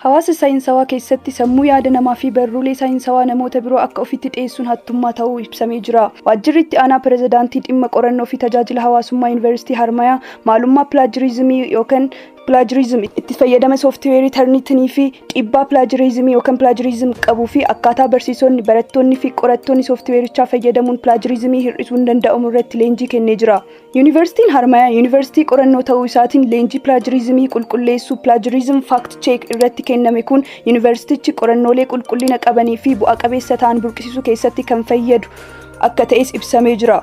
Hawaasa saayinsawaa keessatti sammuu yaada namaa fi barruulee saayinsawaa namoota biroo akka ofitti dhiyeessuun hattummaa ta'uu ibsamee jira. Waajjirri itti aanaa pirezidaantii dhimma qorannoo fi tajaajila hawaasummaa Yuunivarsiitii Harmayaa maalummaa pilaajirizimii yookaan plagiarism, itti fayyadama sooftiweerii Turnitin fi dhiibbaa pilaajirizimii yookaan plagiarism qabuu fi akkaataa barsiisonni, barattoonni fi qorattoonni sooftiweerichaa fayyadamuun pilaajirizimii hir'isuun danda'amu irratti leenjii kennee jira. Yuunivarsiitiin Harmayaa yuunivarsiitii qorannoo ta'uu isaatiin leenjii pilaajirizimii qulqulleessuu, plagiarism fact check, irratti kenname kun yuunivarsiitichi qorannoolee qulqullina qabanii fi bu'a qabeessa ta'an burqisiisuu keessatti kan fayyadu akka ta'es ibsamee jira.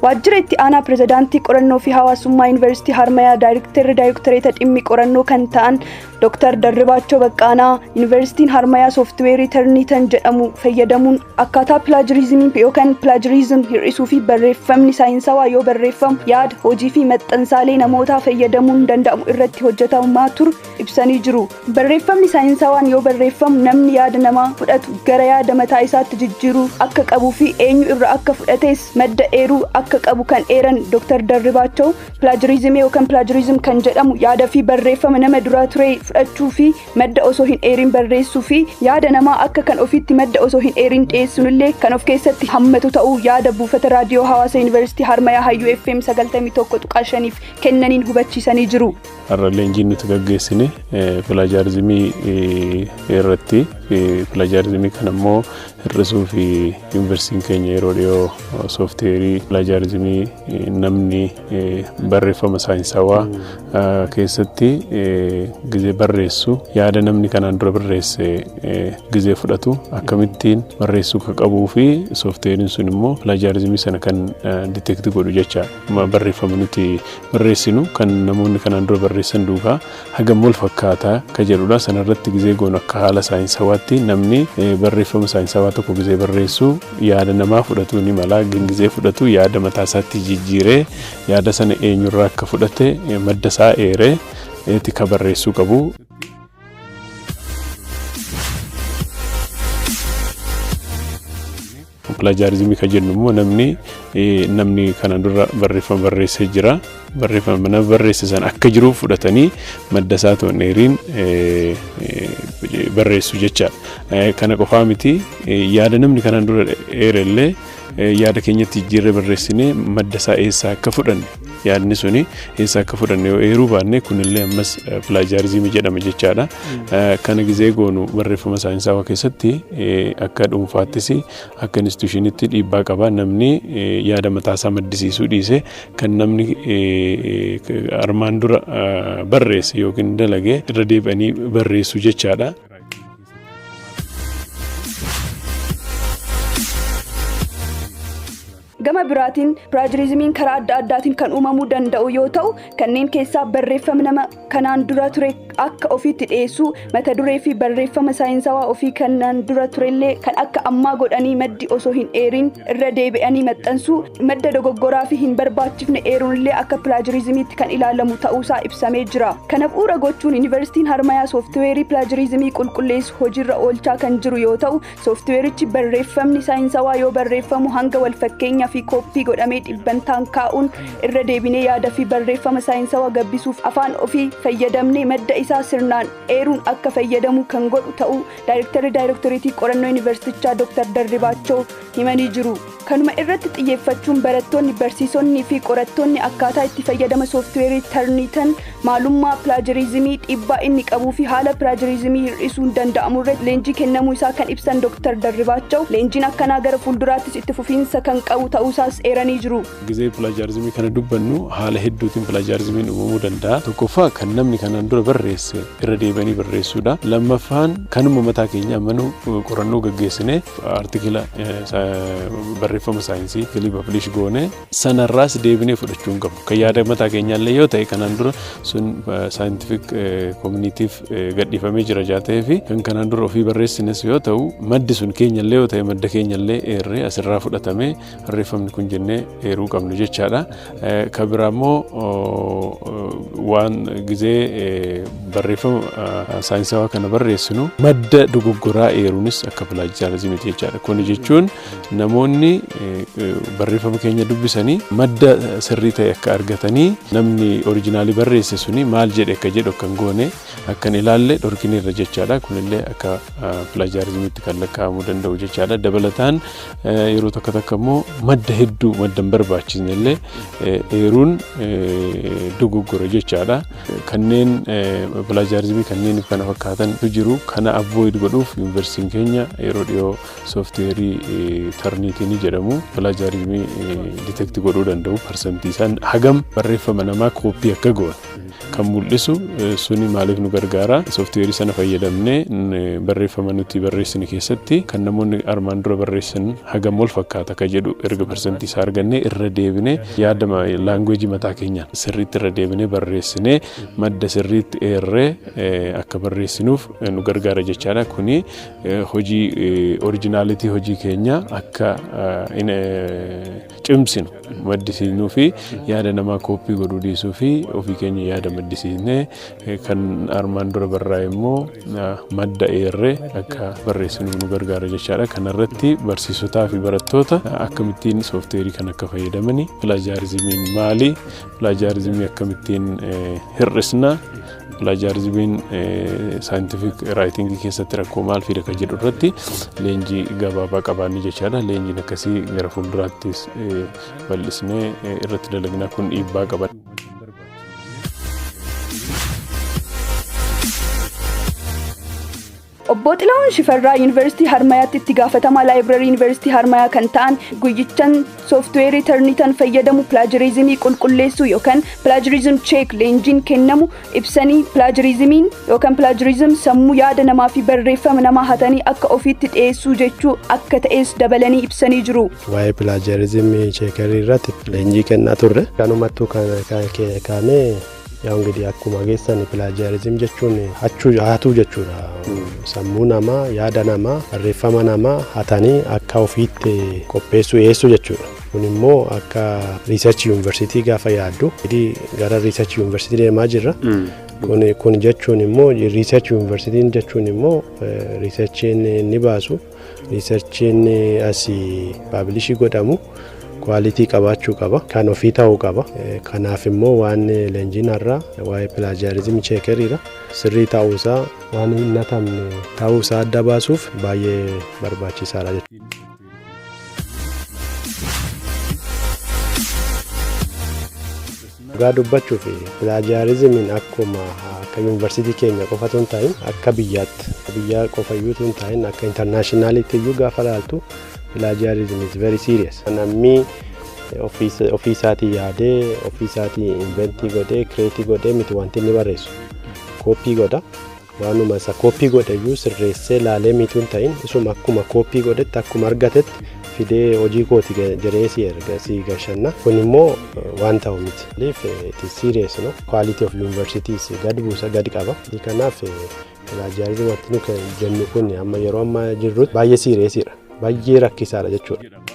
Waajjira itti aanaa pirezidaantii qorannoo fi hawaasummaa Yuunivarsiitii Harmayaa daayirektarri daayirektoreeta dhimmi qorannoo kan ta'an Dr. Darribaachoo Baqqaanaa, Yuunivarsiitiin Harmayaa sooftiweerii Turnitin jedhamu fayyadamuun akkaataa pilaajirizimii yookaan plagiarism hir'isuu fi barreeffamni saayinsawaa yoo barreeffamu yaada, hojii fi maxxansaalee namootaa fayyadamuun danda'amu irratti hojjetamaa turu ibsanii jiru. Barreeffamni saayinsawaan yoo barreeffamu namni yaada namaa fudhatu gara yaada mataa isaatti jijjiiruu akka qabuu fi eenyu irra akka fudhates madda eeruu akka qabu kan eeran Dr. Darribaachoo, pilaajirizimii yookaan plagiarism kan jedhamu yaada fi barreeffama nama dura ture fudhachuu fi madda osoo hin eerin barreessuu fi yaada namaa akka kan ofiitti madda osoo hin eerin dhiyeessuun illee kan of keessatti hammatu ta'uu yaada buufata raadiyoo hawaasa Yuunivarsiitii Harmayaa Hayyuu FM 91.5f kennaniin hubachiisanii jiru. Har'a leenjiin nuti gaggeessine pilaajirizimii irratti. Pilaajirizimii kana immoo hir'isuu fi yuunivarsiitiin keenya yeroo dhiyoo sooftiweerii pilaajirizimii namni barreeffama saayinsawaa keessatti gizee barreessu yaada namni kanaan dura barreesse gizee fudhatu akkamittiin barreessuu akka qabuu fi sooftiweeriin sun immoo pilaajirizimii sana kan detect godhu jecha. Barreeffama nuti barreessinu kan namoonni kanaan dura barreessan duukaa hagam wal fakkaataa ka jedhudha. Sanarratti gizee goonu akka haala saayinsawaatti namni barreeffama saayinsawaa tokko gizee barreessu yaada namaa fudhatuu ni mala. Gizee fudhatu yaada mataa isaatti jijjiiree yaada sana eenyurraa akka fudhate madda isaa eeree itti ka barreessuu qabu. Pilaajirizimii kan jennu immoo namni kana dura barreeffama barreessee jira. Barreeffama nama barreesse sana akka jiru fudhatanii madda isaa otoo hin eeriin barreessu jechaadha. Kana qofaa miti, yaada namni kanaan dura eere illee yaada keenyatti jijjiirree barreessinee madda isaa eessaa akka fudhanne, yaadni suni eessaa akka fudhanne yoo eeruu baanne, kunillee ammas pilaajirizimii jedhama jechaadha. Kana gizee goonu barreeffama saayinsawaa keessatti akka dhuunfaattis akka institushinitti dhiibbaa qaba. Namni yaada mataasaa maddisiisuu dhiise kan namni armaan dura barreesse yookiin dalage irra deebi'anii barreessu jechaadha. Gama biraatiin pilaajirizimiin karaa adda addaatiin kan uumamuu danda'u yoo ta'u, kanneen keessaa barreeffama nama kanaan dura ture akka ofiitti dhiyeessuu, mata duree fi barreeffama saayinsawaa ofii kanaan dura turellee kan akka ammaa godhanii maddi osoo hin eerin irra deebi'anii maxxansuu, madda dogoggoraa fi hin barbaachifne eeruunillee akka pilaajirizimiitti kan ilaalamu ta'uusaa ibsamee jira. Kana bu'uura gochuun Yuunivarsiitiin Harmayaa sooftiweerii pilaajirizimii qulqulleessu hojiirra oolchaa kan jiru yoo ta'u, sooftiweerichi barreeffamni saayinsawaa yoo barreeffamu hanga wal fakkeenyaa fi kooppii godhamee dhibbantaan kaa'uun irra deebinee yaada fi barreeffama saayinsawaa gabbisuuf afaan ofii fayyadamnee madda isaa sirnaan eeruun akka fayyadamu kan godhu ta'uu daayirektarri daayirektoreetii qorannoo yuunivarsiitichaa Dr. Darribaachoo himanii jiru. Kanuma irratti xiyyeeffachuun barattoonni, barsiisonnii fi qorattoonni akkaataa itti fayyadama sooftiweerii Turnitin, maalummaa pilaajirizimii, dhiibbaa inni qabuu fi haala pilaajirizimii hir'isuun danda'amu irratti leenjii kennamuu isaa kan ibsan Dr. Darribaachoo, leenjiin akkanaa gara fuulduraattis itti fufiinsa kan qabu ta'uusaas eeranii jiru. Gizee pilaajirizimii kana dubbannu haala hedduutiin pilaajirizimiin uumamuu danda'a. Tokkoffaa, kan namni kanaan dura barreesse irra deebi'anii barreessuudha. Lammaffaan, kanuma mataa keenya ammanuu qorannoo gaggeessine artikila barreeffama saayinsii filii publish goone sanarraas deebinee fudhachuu hin qabnu. Kan yaada mataa keenyaallee yoo ta'e, kanaan dura sun scientific communityf gadhiifamee jira jaa ta'ee fi kan kanaan dura ofii barreessines yoo ta'u, maddi sun keenyallee yoo ta'e, madda keenyallee eerree asirraa fudhatamee barreeffamni Barreeffamni kun jennee eeruu qabnu jechaadha. Kan biraa immoo waan gizee barreeffama saayinsawaa kana barreessinu madda dogoggoraa eeruunis akka plagiarismiiti jechaadha. Kun jechuun namoonni barreeffama keenya dubbisanii madda sirrii ta'e akka argatanii, namni originalii barreesse suni maal jedhe akka jedhu akka hin goone, akka hin ilaalle dhorkineerra jechaadha. Kunillee akka plagiarismiitti kan lakkaa'amuu danda'u jechaadha. Dabalataan yeroo tokko tokko immoo madda hedduu, madda hin barbaachisne illee eeruun dogoggora jechaadha. Kanneen plagiarismii kanneen kana fakkaatantu jiru. Kana avoid godhuuf yuunivarsiitiin keenya yeroo dhiyoo sooftiweerii Turnitin jedhamu plagiarismii detect godhuu danda'u, parsantii isaan hagam barreeffama namaa copy akka goone kan mul'isu suni maaliif nu gargaara? Sooftiweerii sana fayyadamnee barreeffama nuti barreessine keessatti kan namoonni armaan dura barreessan hagam wal fakkaata ka jedhu erga parsantii isaa argannee, irra deebinee yaada languageii mataa keenyaan sirriitti irra deebinee barreessinee, madda sirriitti eerree akka barreessinuuf nu gargaara jechaadha. Kuni hojii originality hojii keenya akka cimsinu maddisiisnuu fi yaada namaa copy godhuu dhiisuu fi ofii keenya yaada maddisiisnee, kan armaan dura barraa'e immoo madda eerree akka barreessinuuf nu gargaara jechaadha. Kanarratti barsiisotaa fi barattoota akkamittiin sooftiweerii kan akka fayyadamani, plagiarismiin maali, plagiarismii akkamittiin hir'isna, plagiarismiin scientific writingii keessatti rakkoo maal fida kan jedhu irratti leenjii gabaabaa qabaanne jechaadha. Leenjiin akkasii gara fuulduraattis bal'isnee irratti dalagnaa, kun dhiibbaa qaba. Obbo Xilahuun Shifarraa Yuunivarsiitii Harmayaatti itti gaafatamaa laayibrarii Yuunivarsiitii Harmayaa kan ta'an, guyyichan sooftiweerii Turnitin fayyadamu plagiarismii qulqulleessuu yookaan plagiarism check leenjiin kennamu ibsanii, plagiarismiin yookaan plagiarism sammuu yaada namaa fi barreeffama namaa hatanii akka ofiitti dhiyeessuu jechuu akka ta'es dabalanii ibsanii jiru. Waa'ee plagiarism checkerii irratti leenjii kennaa turre. Kanumattuu kaanee yaa እንግዲህ akkuma geessan plagiarism jechuun hachuu, hatuu jechuudha. Sammuu namaa, yaada namaa, barreeffama namaa hatanii akka ofiitti qopheessuu, dhiyeessuu jechuudha. Kun immoo akka research yuunivarsiitii gaafa yaaddu gara research yuunivarsiitii deemaa jirra. Kun jechuun immoo research yuunivarsiitiin jechuun immoo researchiin inni baasu, researchiin asii publishii godhamu quality qabaachuu qaba, kan ofii ta'uu qaba. Kanaaf immoo waan leenjiin har'aa waa'ee plagiarism checkeriidha. Sirrii ta'uusaa, waan hin hatamne ta'uusaa adda baasuuf baay'ee barbaachisaadha jechuudha. Dhugaa dubbachuuf plagiarismiin akkuma akka yuunivarsiitii keenya qofa otoo hin ta'in, akka biyyaatti, biyya qofa iyyuu otoo hin ta'in, akka internationalitti iyyuu gaafa ilaaltu plagiarism is very serious. Namni ofii isaatii yaadee, ofii isaatii inventii godhee, createii godhee miti wanti inni barreessu. Copy godha. Waanuma isa copy godhe iyyuu sirreessee laalee mituu hin ta'in, isuma akkuma copy godhetti, akkuma argatetti fidee hojii kooti jedhee si erga, si gashanna. Kun immoo waan ta'u miti. Maaliif, it is serious, no? Quality of universities gad buusa, gad qaba. Kanaaf plagiarism wanti nu jennu kun amma yeroo ammaa jirrutti baay'ee seriousiidha. Baay'ee rakkisaadha jechuudha.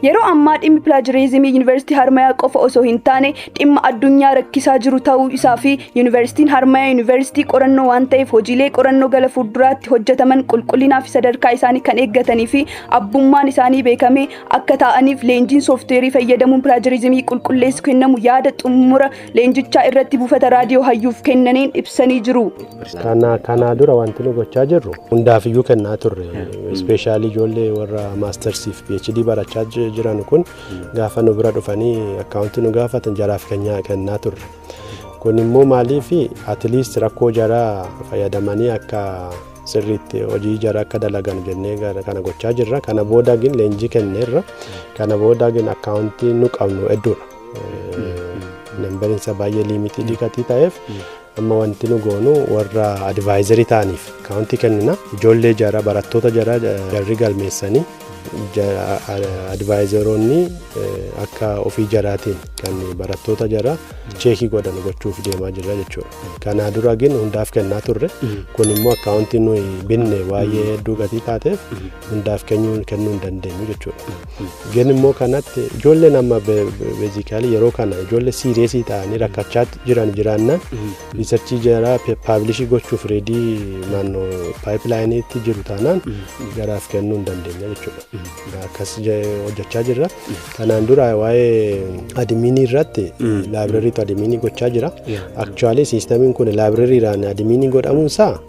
Yeroo ammaa dhimmi plagiarismii Yuunivarsiitii Harmayaa qofa osoo hin taane dhimma addunyaa rakkisaa jiru ta'uu isaa fi Yuunivarsiitiin Harmayaa yuunivarsiitii qorannoo waan ta'eef, hojiilee qorannoo gara fuulduraatti hojjetaman qulqullinaa fi sadarkaa isaanii kan eeggatanii fi abbummaan isaanii beekamee akka ta'aniif leenjiin sooftiweerii fayyadamuun plagiarismii qulqulleessu kennamu yaada xumura leenjichaa irratti buufata raadiyoo hayyuuf kennaniin ibsanii jiru. Kana dura wanti nu gochaa jirru hundaafiyyuu kennaa turre. Especially ijoollee warra mastersiif PhD barachaa jiran kun gaafa nu bira dhufanii accountii nu gaafatan jaraaf kennaa turre. Kun immoo maaliif, at least rakkoo jaraa fayyadamanii akka sirriitti hojii jara akka dalagan jennee kana gochaa jirra. Kana booda gin leenjii kenneerra. Kana booda gin accountii nu qabnu hedduudha. Numberiinsa baay'ee limitii dhiqatii ta'eef, amma wanti nu goonu warra advisorii ta'aniif accountii kennina. Ijoollee jara, barattoota jara jarri galmeessanii Advisoroonni akka ofii jaraatiin kan barattoota jara check godhan gochuuf deemaa jirra jechuudha. Kanaa dura gin hundaaf kennaa turre. Kun immoo accountii nuyi binne baay'ee hedduu gatii taateef hundaaf kennuu hin dandeenyu jechuudha. Gin immoo kanatti ijoolleen amma basically yeroo kana ijoollee serious ta'anii rakkachaa jiran jiraannaan, research jara publish gochuuf ready naannoo pipelineiitti jiru taanaan jaraaf kennuu hin dandeenya jechuudha. Akkas hojjechaa jirra. Kanaan dura waa'ee admin irratti librarytu admin gochaa jira. Actually systemiin kun librarydhaan admin godhamuunsaa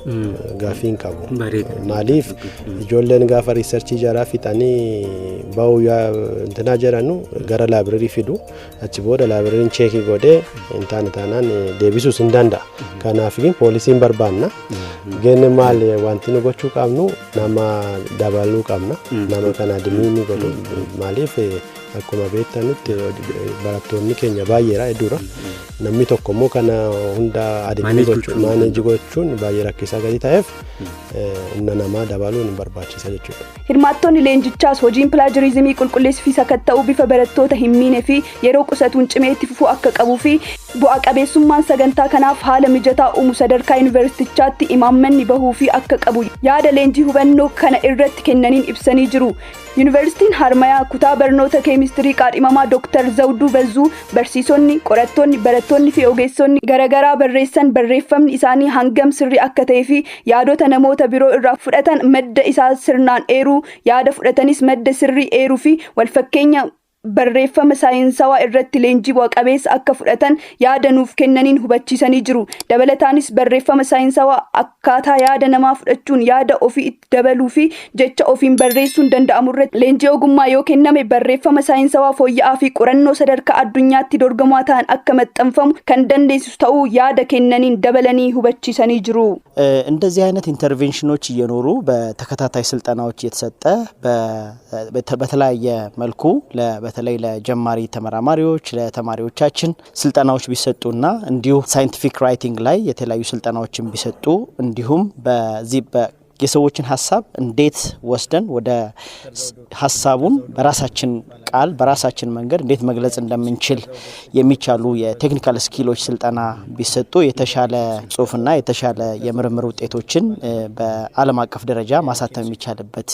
gaaffii hin qabu. Maaliif, ijoolleen gaafa research jaraa fixanii bahuu intinaa jedhanu gara library fidu. Achi booda libraryn check godhee hin taane taanaan deebisuus hin danda'a. Kanaaf policyn barbaanna. Genne maal, wanti nu gochuu qabnu nama dabaluu qabna. Nama kana admin godhu. Maaliif, akkuma beektanutti barattoonni keenya baay'eedha, hedduudha. Namni tokko immoo kana hunda admin gochuun, manage gochuun baay'ee rakkisaa gadi ta'eef humna namaa dabaluun barbaachisa jechuudha. Hirmaattonni leenjichaas hojiin plagiarism qulqulleessuu fi sakatta'uu bifa barattoota hin miine fi yeroo qusatuun cimee itti fufuu akka qabuu fi bu'a qabeessummaan sagantaa kanaaf haala mijataa uumu sadarkaa yuunivarsiitichaatti imaammanni bahuu fi akka qabu yaada leenjii hubannoo kana irratti kennaniin ibsanii jiru. Yuunivarsiitiin Harmayaa kutaa barnoota keemistirii qaadhimamaa Dr. Zawduu Bazzuu barsiisonni, qorattoonni, barattoonni fi ogeessonni garaagaraa barreessan barreeffamni isaanii hangam sirrii akka ta'ee fi yaadota namoota biroo irraa fudhatan madda isaa sirnaan eeruu, yaada fudhatanis madda sirrii eeruu fi walfakkeenya barreeffama saayinsawaa irratti leenjii bu'a qabeessa akka fudhatan yaada nuuf kennaniin hubachiisanii jiru. Dabalataanis barreeffama saayinsawaa akkaataa yaada namaa fudhachuun yaada ofii itti dabaluu fi jecha ofiin barreessuun danda'amu irratti leenjii ogummaa yoo kenname, barreeffama saayinsawaa fooyya'aa fi qorannoo sadarkaa addunyaatti dorgomaa ta'an akka maxxanfamu kan dandeessisu ta'uu yaada kennaniin dabalanii hubachiisanii jiru. እንደዚህ አይነት interventionኖች እየኖሩ በተከታታይ ስልጠናዎች እየተሰጠ በተለያየ መልኩ በተለይ ለጀማሪ ተመራማሪዎች፣ ለተማሪዎቻችን ስልጠናዎች ቢሰጡና እንዲሁ scientific writing ላይ የተለያዩ ስልጠናዎችን ቢሰጡ፣ እንዲሁም በዚህ የሰዎችን ሀሳብ እንዴት ወስደን ወደ ሀሳቡን በራሳችን ቃል በራሳችን መንገድ እንዴት መግለጽ እንደምንችል የሚቻሉ የ technical skillኦች ስልጠና ቢሰጡ የተሻለ ጽሁፍና የተሻለ የምርምር ውጤቶችን በዓለም አቀፍ ደረጃ ማሳተም የሚቻልበት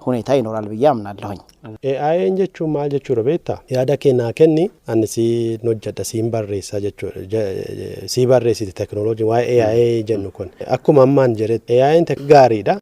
ሁኔታ ይኖራል ብዬ አምናለሁኝ። AI'n jechuun maal jechuudha beektaa? Yaada kee naa kenni, ani siin hojjedha, siin barreessa jechuudha. Sii barreessiti teknooloojiin waa'ee AI jennu kun. Akkuma ammaan jedhetti AI'n gaariidha.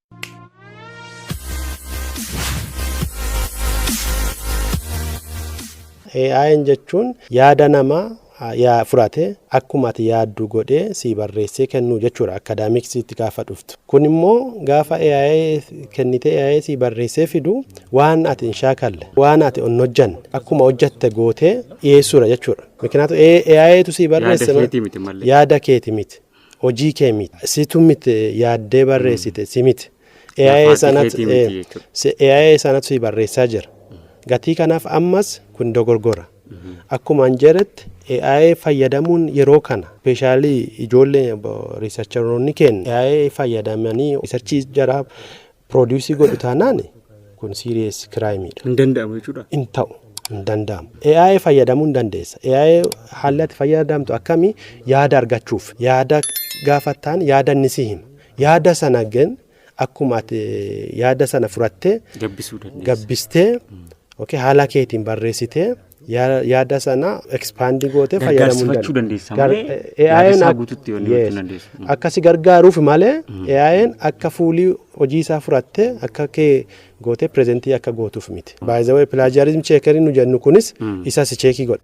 AI'n jechuun yaada namaa yaa fudhatee akkuma ati yaaddu godhee sii barreessee kennuu jechuudha academicsiitti gaafa dhuftu. Kun immoo gaafa AI kennitee AI sii barreessee fidu, waan ati hin shaakalle, waan ati hin hojjanne akkuma hojjatte gootee dhiyeessuudha jechuudha. Mikinaatu AItu sii barreesse yaada keeti miti, hojii kee miti, situ miti, yaaddee barreessite si miti. AI sanatu sii barreessaa jira. Gatii kanaaf ammas kun dogoggora. Akkuma an jedhetti AI fayyadamuun yeroo kana especially ijoollee researcheroonni keenya AI fayyadamanii research jaraa produce godhu taanaan kun serious crimeiidha. Hin danda'amu jechuudha. Hin ta'u. Hin danda'amu. AI fayyadamuu hin dandeessa. AI haalli ati fayyadamtu akkamii? Yaada argachuuf, yaada gaafattaan yaada inni si hima. Yaada sana ግን akkuma ati yaada sana fudhattee Gabbisuu dandeessa. Gabbistee, okay, haala keetiin barreessitee yaada sana expand gootee fayyadamuu hin Gargaarsifachuu dandeessa malee yaada isaa guututti yoo hin dandeessu. Akkasi gargaaruuf malee AI'n akka fuulii hojii isaa fudhattee akka kee gootee present akka gootuuf miti. By the way, plagiarism checkerii nu jennu kunis isa si check godha.